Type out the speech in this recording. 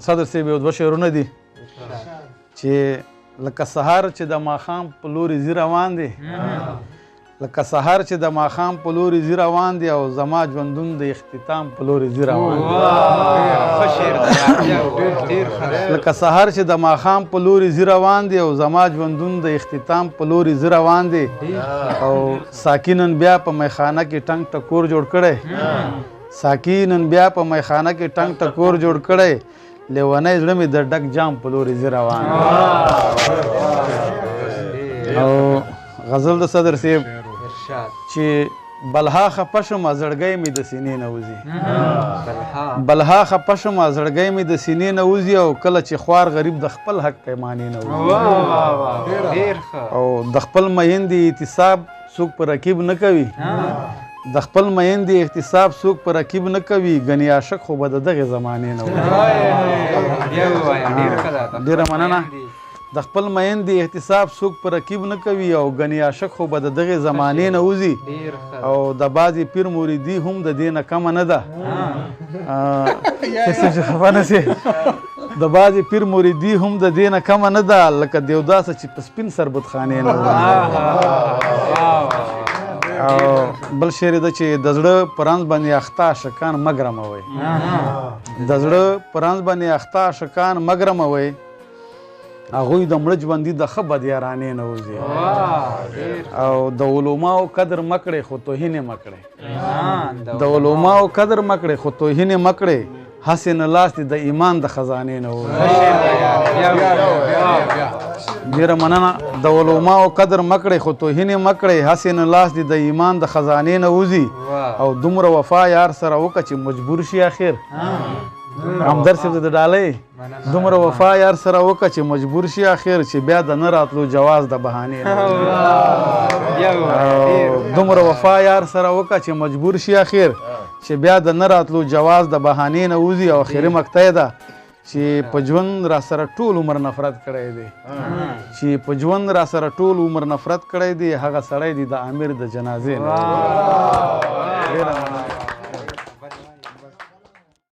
صدر صاحب یو دوه شعرونه دي چې لکه سهار چې د ماښام په لوري ځي روان دی، لکه سهار چې د ماښام په لوري ځي روان دی، او زما ژوندون د اختتام په لوري ځي روان دی. لکه سهار چې د ماښام په لوري ځي روان دی، او زما ژوندون د اختتام په لوري ځي روان دی. او ساقي نن بیا په میخانه کې ټنګ ټکور جوړ کړی، ساقي نن بیا په میخانه کې ټنګ ټکور جوړ کړی، لیونی زړه مې د ډک جام په لوري ځي روان دی. او غزل د صدر صاحب چې بلها خپه شوم زړګی مې د سینې نه وځي، بلها خپه شوم زړګی مې د سینې نه وځي، او کله چې خوار غریب د خپل حق پیمانې نه وځي، او د خپل میین دی احتساب څوک په رقیب نه کوي، د خپل میین دی احتساب څوک په رقیب نه کوي، ګنې عاشق خو به د دغې زمانې نه وځي. ډېره مننه. د خپل میین دی احتساب څوک په رقیب نه کوي، او ګنې عاشق خو به د دغې زمانې نه وځي. او د بعضې پیر مریدي هم د دې نه کمه نه ده، چې خفه نه شي، د بعضې پیر مریدي هم د دې نه کمه نه ده، لکه دیوداسه چې په سپین سر بتخانې نه وځي. او بل شعر ده چې د زړه په رنځ باندې اخته عاشقان مه ګرموئ، د زړه په رنځ باندې اخته عاشقان مه ګرموئ، هغوی د مړه ژوندي د ښه بدیارانې نه وځي. او د علماو قدر مه کړئ خو توهین یې مه کړئ، د علماو قدر مه کړئ خو توهین یې مه کړئ، هسې نه لاس دې د ایمان د خزانې نه وځي. ډېره مننه. د علماو قدر مه کړئ خو توهین یې مه کړئ، هسې نه لاس دې د ایمان د خزانې نه وځي. او دومره وفا یار سره وکړه چې مجبور شي اخر، همدرد صاحب د ډالۍ، دومره وفا یار سره وکړه چې مجبور شي اخر، چې بیا د نه راتلو جواز د بهانې نه. دومره وفا یار سره وکړه چې مجبور شي اخر، چې بیا د نه راتلو جواز د بهانې نه وځي. او اخري مقطع ده چې په ژوند را سره ټول عمر نفرت کړی دی، چې په ژوند را سره ټول عمر نفرت کړی دی، هغه سړی دی د امیر د جنازې نه. ډېره مننه.